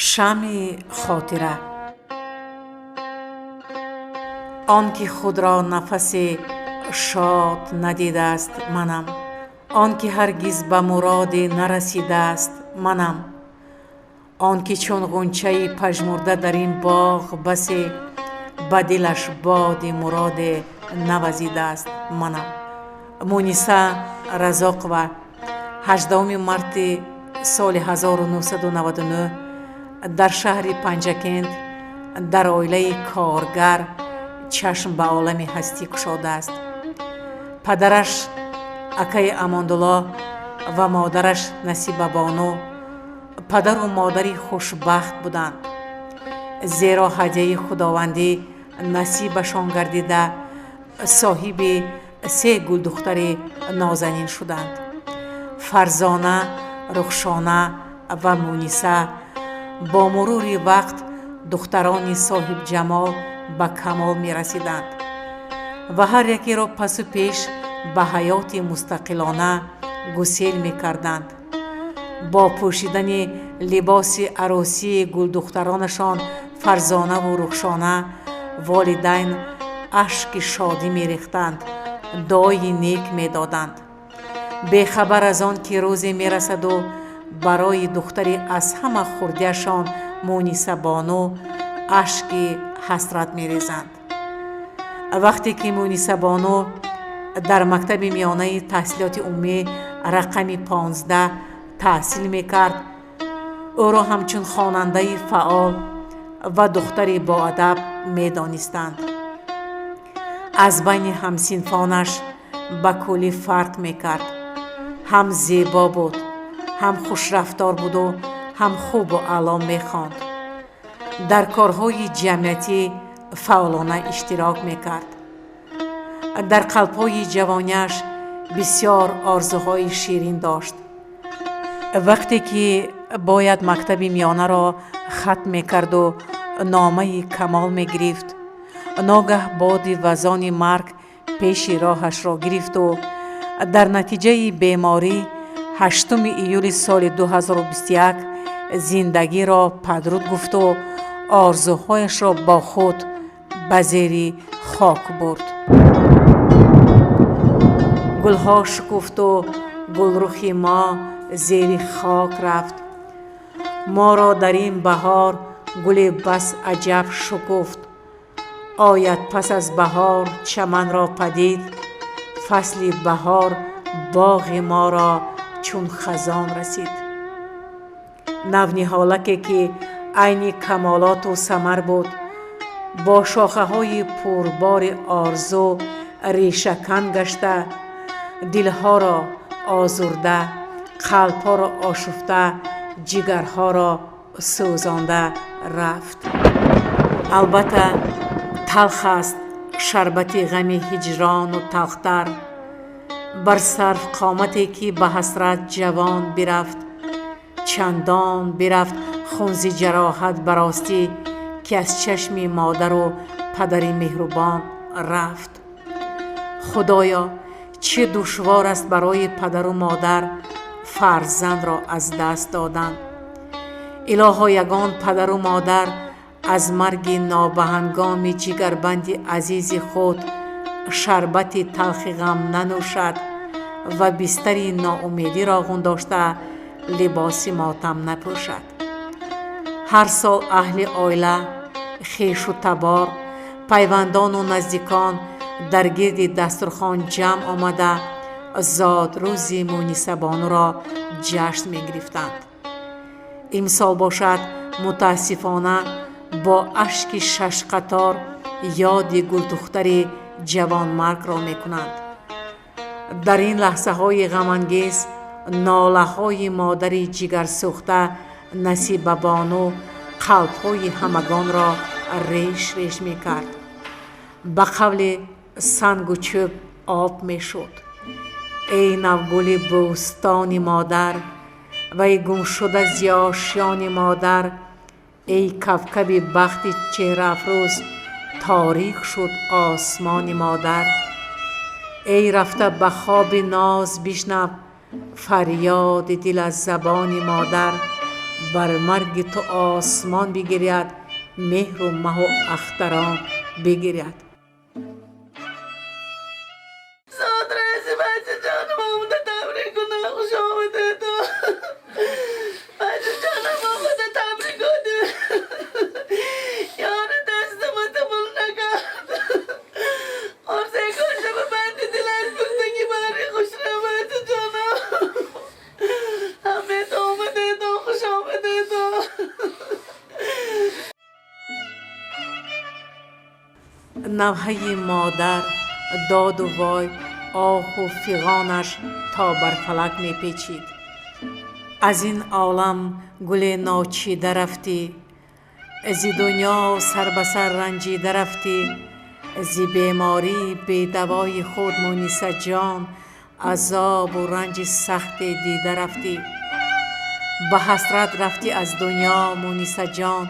Шамъи хотира. Он ки худро нафасе шод надидааст, манам. Он ки ҳаргиз ба муроде нарасидааст, манам. Он ки чун ғунчаи пажмурда дар ин боғ басе ба дилаш боди муроде навазидааст, манам. Муниса Разоқова 18 марти соли 1999 дар шаҳри Панҷакент дар оилаи коргар чашм ба олами ҳастӣ кушодааст. Падараш акаи Амондулло ва модараш Насибабону падару модари хушбахт буданд, зеро ҳадияи худовандӣ насибашон гардида, соҳиби се гулдухтари нозанин шуданд. Фарзона, Рухшона ва Муниса бо мурури вақт духтарони соҳибҷамол ба камол мерасиданд ва ҳар якеро пасу пеш ба ҳаёти мустақилона гусел мекарданд. Бо пӯшидани либоси арӯсии гулдухтаронашон Фарзонаву Рухшона волидайн ашки шодӣ мерехтанд, дуои нек медоданд, бехабар аз он ки рӯзе мерасаду барои духтари аз ҳама хурдиашон Мунисабону ашки ҳасрат мерезанд. Вақте ки Мунисабону дар мактаби миёнаи таҳсилоти умумӣ рақами 15 таҳсил мекард, ӯро ҳамчун хонандаи фаъол ва духтари боадаб медонистанд. Аз байни ҳамсинфонаш ба куллӣ фарқ мекард: ҳам зебо буд, ҳам хушрафтор буду ҳам хубу аъло мехонд. Дар корҳои ҷамъиятӣ фаъолона иштирок мекард. Дар қалбҳои ҷавониаш бисёр орзуҳои ширин дошт. Вақте ки бояд мактаби миёнаро хатм мекарду номаи камол мегирифт, ногаҳ боди вазони марг пеши роҳашро гирифту дар натиҷаи беморӣ 8 июли соли 2021 зиндагиро падруд гуфту орзуҳояшро бо худ ба зери хок бурд. Гулҳо шукуфту гулрухи мо зери хок рафт. Моро дар ин баҳор гуле бас аҷаб шукуфт. Ояд пас аз баҳор чаманро падид, фасли баҳор боғи моро чун хазон расид. Навниҳолаке, ки айни камолоту самар буд, бо шохаҳои пурбори орзу решакан гашта, дилҳоро озурда, қалбҳоро ошуфта, ҷигарҳоро сӯзонда рафт. Албатта, талх аст шарбати ғами ҳиҷрону талхтар бар сарвқомате, ки ба ҳасрат ҷавон бирафт. Чандон бирафт хунзи ҷароҳат баростӣ, ки аз чашми модару падари меҳрубон рафт. Худоё, чӣ душвор аст барои падару модар фарзандро аз даст додан! Илоҳо, ягон падару модар аз марги нобаҳангоми ҷигарбанди азизи худ шарбати талхи ғам нанӯшад ва бистари ноумедиро ғундошта, либоси мотам напӯшад. Ҳар сол аҳли оила, хешу табор, пайвандону наздикон дар гирди дастурхон ҷамъ омада, зодрӯзи Мунисабонуро ҷашн мегирифтанд. Имсол бошад, мутаассифона, бо ашки шашқатор ёди гулдухтари ҷавонмаргро мекунанд. Дар ин лаҳзаҳои ғамангез нолаҳои модари ҷигарсӯхта Насибабону қалбҳои ҳамагонро реш реш мекард. Ба қавли сангу чӯб об мешуд. Эй навгули бӯстони модар, вай гумшуда зи ошёни модар, эй кавкаби бахти чеҳраафрӯз, торик шуд осмони модар. Эй рафта ба хоби ноз, бишнав фарёди дил аз забони модар. Бар марги ту осмон бигиряд, меҳру маҳу ахтарон бигиряд. Навҳаи модар, доду вой, оҳу фиғонаш то бар фалак мепечид. Аз ин олам гуле ночида рафтӣ, зи дунё сар ба сар ранҷида рафтӣ, зи бемории бедавои худ Мунисаҷон азобу ранҷи сахте дида рафтӣ. Ба ҳасрат рафтӣ аз дунё Мунисаҷон,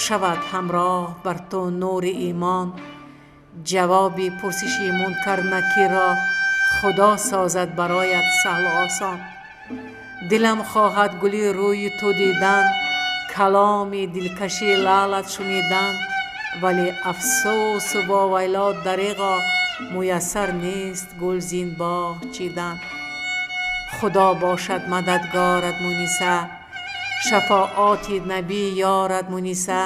шавад ҳамроҳ бар ту нури имон. Ҷавоби пурсиши мункар накирро худо созад бароят саҳлу осон. Дилам хоҳад гули рӯи ту дидан, каломи дилкаши лаълат шунидан, вале афсӯсу вовайло дареғо муяссар нест гул зин боғ чидан. Худо бошад мададгорат Муниса, шафоати набӣ ёрат Муниса.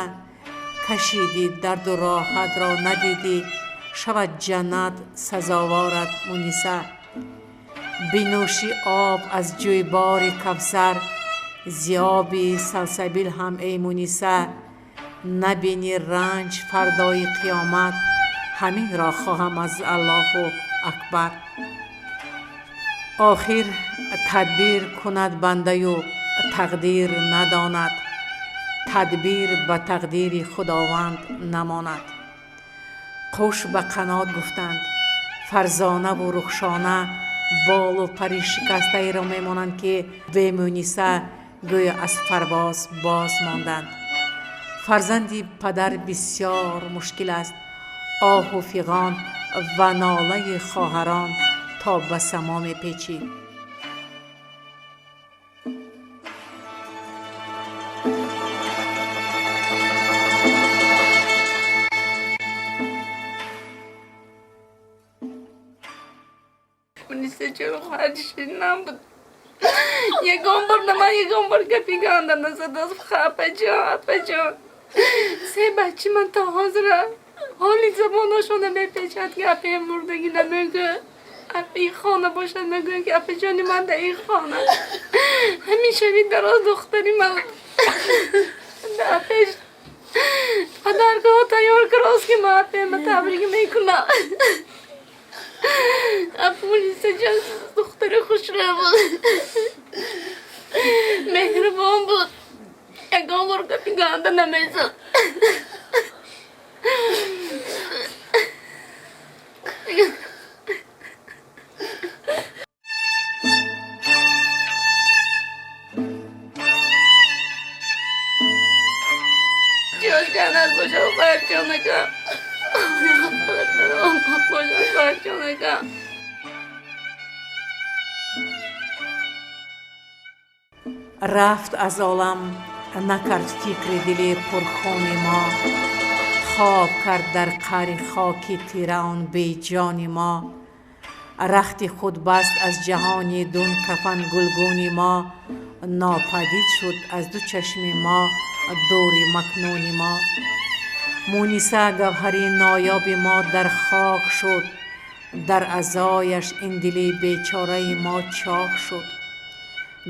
Кашиди дарду роҳатро надидӣ, шавад ҷаннат сазоворат Муниса. Бинӯши об аз ҷӯйбори Кавсар, зи оби салсабил ҳам эй Муниса. Набини ранҷ фардои қиёмат, ҳаминро хоҳам аз Аллоҳу акбар. Охир тадбир кунад бандаю тақдир надонад, тадбир ба тақдири Худованд намонад. Қуш ба қанот гуфтанд, Фарзонаву Рухшона болу пари шикастаеро мемонанд, ки бемуниса гӯё аз парвоз боз монданд. Фарзанди падар бисёр мушкил аст, оҳу фиғон ва нолаи хоҳарон то ба само мепечид. Мунисаҷон хоҳари ширинам буд. Ягон бор на ман ягон бор гапи ганда назадааст. Апаҷон, апаҷон. Се бачи ман то ҳозира ҳоли забонашона мепечад, ки апаям мурдагӣ намегӯяд. Ин хона бошад мегӯяд, ки апаҷони ман дар ин хона. Ҳамин шаби дароз духтари ман апеш подаркаҳо тайёр карост, ки ман апаяма табрик мекунам. Мунисаҷон духтари хушрӯ буд, меҳрубон буд, ягон бор гапи ганда намезад. Ҷош ҷаннат бошад, хоҳарҷонакам. Бошад, хоҳарҷонакам. Рафт аз олам, накард фикри дили пурхуни мо, хоб кард дар қаъри хоки тира он беҷони мо. Рахти худ баст аз ҷаҳони дун кафан гулгуни мо, нопадид шуд аз ду чашми мо дури макнуни мо. Муниса гавҳари ноёби мо дар хок шуд, дар азояш ин дили бечораи мо чок шуд.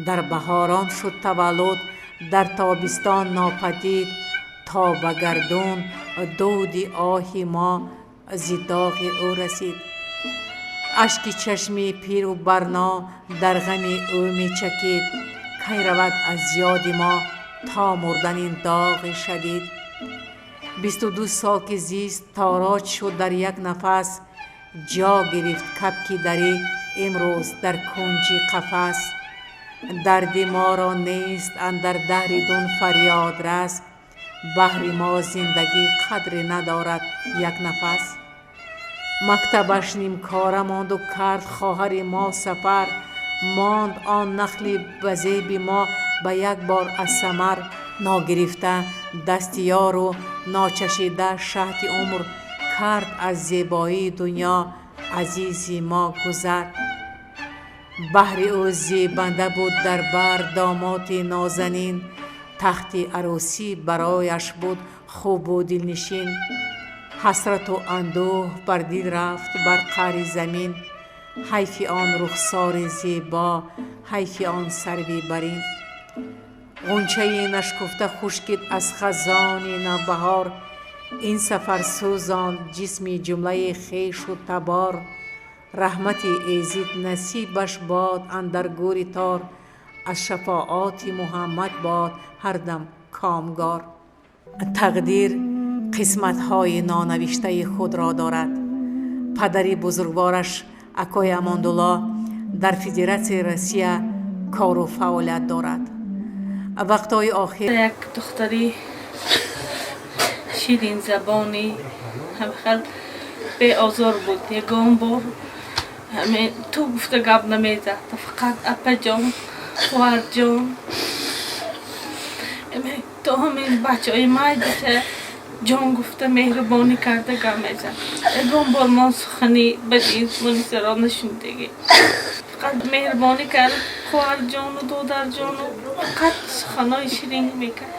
Дар баҳорон шуд таваллуд, дар тобистон нопадид, то ба гардун дуди оҳи мо зи доғи ӯ расид. Ашки чашми пиру барно дар ғами ӯ мечакид, кай равад аз ёди мо то мурдан ин доғи шадид. 22 сол ки зист тороҷ шуд дар як нафас, ҷо гирифт кабки дарӣ имрӯз дар кунҷи қафас. Дарди моро нест андар даҳри дун фарёдрас, баҳри мо зиндагӣ қадре надорад як нафас. Мактабаш нимкора монду кард хоҳари мо сафар, Монд он нахли ба зеби мо ба як бор аз самар. Ногирифта дасти ёру ночашида шаҳди умр, кард аз зебоии дунё азизи мо гузар. Баҳри ӯ зебанда буд дар бар домоди нозанин, тахти арӯсӣ барояш буд хубу дилнишин. Ҳасрату андӯҳ бар дил рафт бар қаъри замин, ҳайфи он рухсори зебо, ҳайфи он сарви барин. Ғунчаи нашкуфта хушкид аз хазони навбаҳор, ин сафар сӯзонд ҷисми ҷумлаи хешу табор. Раҳмати эзид насибаш бод андар гӯри тор, аз шафоати Муҳаммад бод ҳар дам комгор. Тақдир қисматҳои нонавиштаи худро дорад. Падари бузургвораш акои Амондулло дар Федератсияи Россия кору фаъолият дорад. Вақтҳои охир Як духтари ширинзабонӣ, ҳамхел беозор буд. Ягон бор ҳамин ту гуфта гап намезад, фақат апаҷон, хоҳарҷон. То ҳамин бачаҳои майдаша ҷон гуфта, меҳрубонӣ карда гап мезад. Ягон бор мо сухани бади Мунисаро нашунидагӣ. Фақат меҳрубонӣ кард, хоҳарҷону додарҷону фақат суханҳои ширин мекард.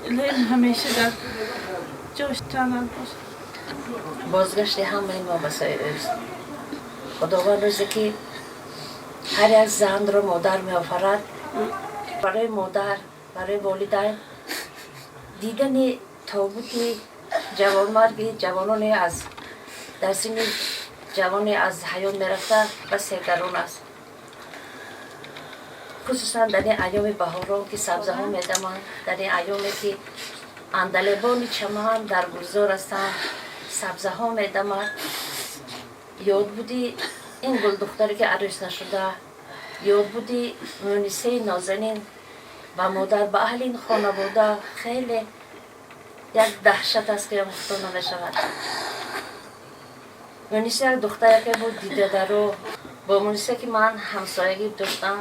Илоҳим, ҳамеша дар ҷош ҷаннат бошад. Бозгашти ҳамаи мо ба сӯи ӯст. Худованд рӯзе ки ҳар як занро модар меофарад, барои модар, барои волидайн дидани тобути ҷавонмарги ҷавононе аз дар синни ҷавоне аз ҳаёт мерафта басе гарон аст, хусусан дар ин айёми баҳорон, ки сабзаҳо медаманд, дар ин айёме ки андалебони чаман дар гулзор ҳастанд, сабзаҳо медамад. Ёдбуди ин гулдухтаре ки арӯс нашуда, ёдбуди Мунисаи нозанин ба модар, ба аҳли ин хонавода хеле як даҳшат аст, ки гуфто намешавад. Муниса як духтараке буд дидадаро. Бо Муниса ки ман ҳамсоягӣ доштам,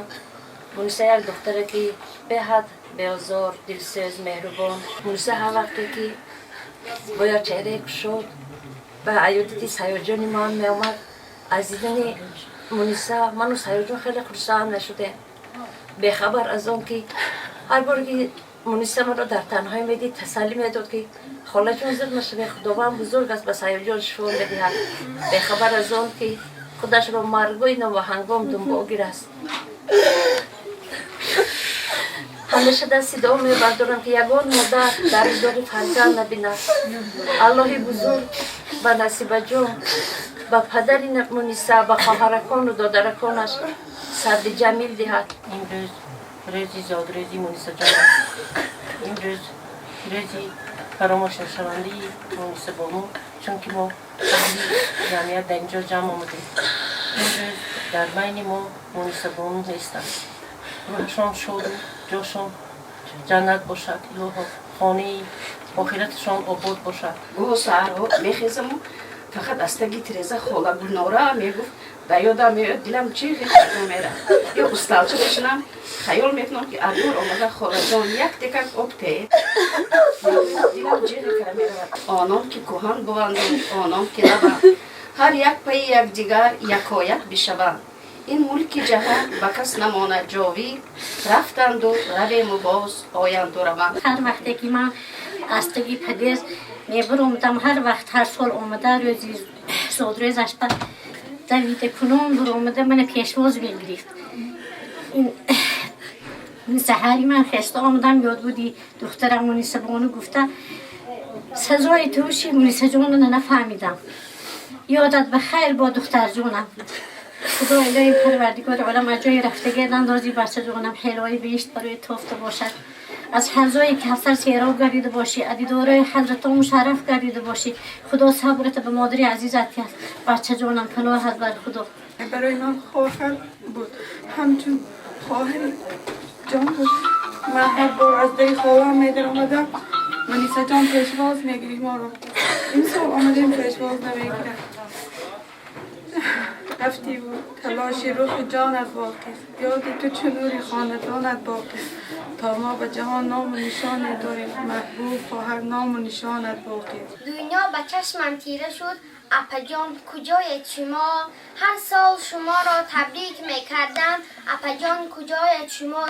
Муниса як духтаре ки беҳад беозор, дилсӯз, меҳрубон. Муниса ҳар вақте ки бо як чеҳраи кушод ба аёдати Саёдҷони ман меомад, аз дидани Муниса ману Саёдҷон хеле хурсанд мешудем. Бехабар аз он ки ҳар боре ки Муниса маро дар танҳоӣ медид, тасаллӣ медод, ки холаҷон, зиқ нашавед, Худованд бузург аст, ба Саёдҷон шифо медиҳад. Бехабар аз он ки худашро маргои новаҳангом дунболгир аст. Ҳамеша дасти дуо мебардорам, ки ягон модар дар рӯзгори фарзанд набинад. Аллоҳи бузург ба Насибаҷон, ба падари Муниса, ба хоҳаракону додараконаш сабри ҷамил диҳад. Имрӯз рӯзи зодрӯзи Мунисаҷон аст. Имрӯз рӯзи фаромӯшнашавандаи Муниса бону, чунки мо аҳли ҷамъият дар инҷо ҷамъ омадем. Имрӯз дар байни мо Муниса бону нестанд. Рӯҳашон шоду ҷошон ҷаннат бошад, илоҳо, хонаи охираташон обод бошад. Гоҳ саҳарҳо мехезаму фақат аз таги тиреза хола Гулнора мегуфт, ба ёдам меояд, дилам чиғи хато мерафт. Ё усталча мешинам, хаёл мекунам, ки адвор омада холаҷон, як текак об те, дилам ҷиғи кара меравад. Онон ки кӯҳан буванду онон ки наванд, ҳар як пайи якдигар якояк бишаванд. Ин мулки ҷаҳон ба кас намонад ҷовид, рафтанду равему боз оянду раванд. Ҳар вақте ки ман аз таги подъезд мебаромадам, ҳар вақт, ҳар сол омада, рӯзи зодрӯзаш ба давида кунон буромада мана пешвоз мегирифт. Ин саҳари ман хеста омадам, ёдбуди духтарам Мунисабону гуфта, сазои туши Мунисаҷонро нафаҳмидам. Ёдат ба хайр бо, духтарҷонам. Худо, илоҳи Парвардигори олам, аз ҷои рафтагӣ андози бачаҷонам ҳелои биҳишт барои тофта бошад, аз ҳавзои Кавсар сероб гардида бошӣ, аз дидораи ҳазрато мушарраф гардида бошӣ. Худо сабрата ба модари азизат диҳад. Бачаҷонам, паноҳат бар Худо. Барои ман хоҳар буд, ҳамчун хоҳари ҷон буд. Ман ҳар бор аз дари холаам медаромадам, Мунисаҷон пешвоз мегирифт моро. Имсол омадем, пешвоз намегирад. Рафтӣ ву талоши рухи ҷонат боқист, ёди ту чу нури хонадонат боқист. То мо ба ҷаҳон ному нишоне дорем, маҳбуб хоҳар, ному нишонат боқист. Дунё ба чашмам тира шуд, апаҷон, куҷоед шумо? Ҳар сол шуморо табрик мекардам, апаҷон, куҷоед шумо?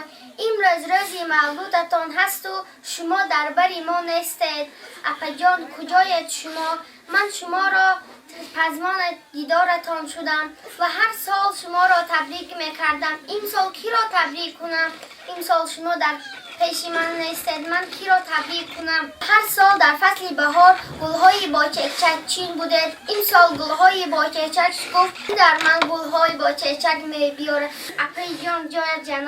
Имрӯз рӯзи мавлудатон ҳасту шумо дар бари мо нестед, апаҷон, куҷоед шумо? Ман шуморо пазмони дидоратон шудам ва ҳар сол шуморо табрик мекардам. Имсол киро табрик кунам? Имсол шумо дар пеши ман нестед, ман киро табрик кунам? Ҳар сол дар фасли баҳор гулҳои бо чекчак чин будед. Имсол гулҳои бо чекчак шукуфт, дар ман гулҳои бо чекчак мебиёрад. Апаҷон, ҷоят ҷаннат.